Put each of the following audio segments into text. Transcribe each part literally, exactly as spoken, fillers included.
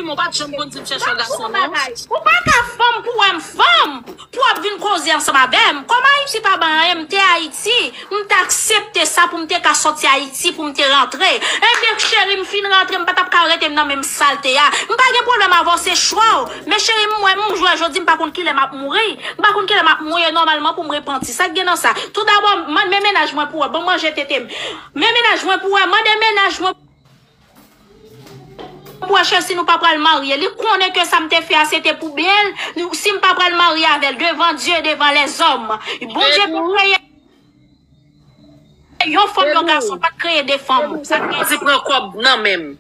Ou pa t janm konn di m chèche yon gason, non. Ou pa ka fanm pou wè m fanm, pou w ap vin koze ansanm avè m. Kòm Ayiti pa ban anyen, m te Ayiti, m t aksepte sa pou m te ka sòti Ayiti, pou m te rantre. Ebyen, cheri, m fin rantre, m pa t ap ka rete m nan menm sa l te a. M pa gen pwoblèm avè w, se chwa w. Men cheri, m wè m jwe jodi, m pa konn kilè m ap mouri. M pa konn kilè m ap mouri, e nòmalman pou m repanti. Sa k gen nan sa? Toudabò, men mennaj mwen pou wè, ban m manje tete m. Men mennaj mwen pou wè, mande mennaj mwen pou wè si nou pa pral marye. Li konnen ke sa m te fè a, se te pou byen l. Si m pa pral marye avè l, devan Dye, devan lèzòm. Bondye te kreye yon fanm, yon gason, pa t kreye de fanm. Sa k gen? Chwazi pran kòb nan men m.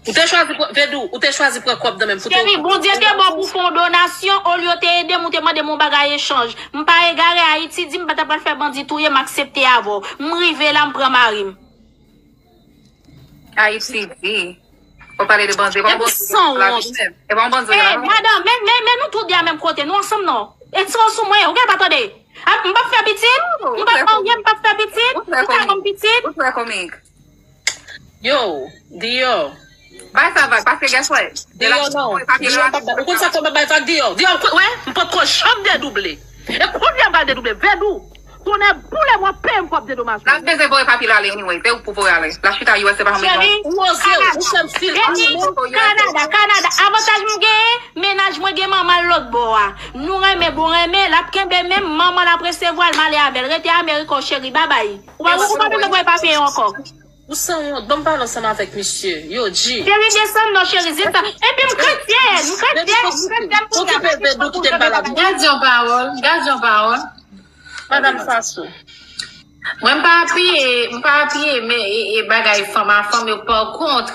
Ou te chwazi pran, Vedou, ou te chwazi pran kòb nan men m pou te... Cheri, Bondye te bon pou fè yon donasyon, olye w te ede m, ou te mande m yon bagay echanj. M pa egare, Ayiti di m pa ta pral fè bandi touye m, aksepte avè w. M rive la, m pran mari m. Ayiti di. Ou pale de bandi, e pa yon bandi. Sanwont. E pa yon bandi. Eh, madanm, men, men, men nou tou de a menm kote, nou ansanm non. E tire w sou mwen, ou gen pa tande. Ah, m p ap fè pitit, m p ap marye, m p ap fè pitit, ou ka ban m pitit. Ou trè komik. Yo, Dior. Bay sa vag, paske guess what? Dior non. Dior pa bay. Ou konn sa fè m ap bay vag Dior? Dior, wè, m potko janm dedouble. E kounye a m pral dedouble. Vedou, tonnè boule mwen, peye m kòb dedomajman. L ap bezwen voye papye l ale anyway. Se ou k pou voye ale. La chita U S se pa yon milyon. Cheri, ou oze, ou fè m fil animo. Kanada, Kanada. Avantaj m genyen, mennaj mwen gen manman l lòt bò a. Nou renmen, bon renmen, l ap kenbe men m, manman l ap resevwa l, m ale avè l. Rete Amerik, cheri, babay. Ou pa, ou pa bezwen voye papye yo ankò. Ou sanwont, ban m pale ansanm avèk misye. Yo, G. Cheri, desann non, cheri, desann. Epi m kretyèn, m kretyèn, m kretyèn. Okipe Vedou, kite m pale avè l. Gad yon pawòl, gad yon pawòl. Madanm Sasou. Mwen, m pa apiye, m pa apiye, men e, e bagay fanm a fanm yo, pa kont,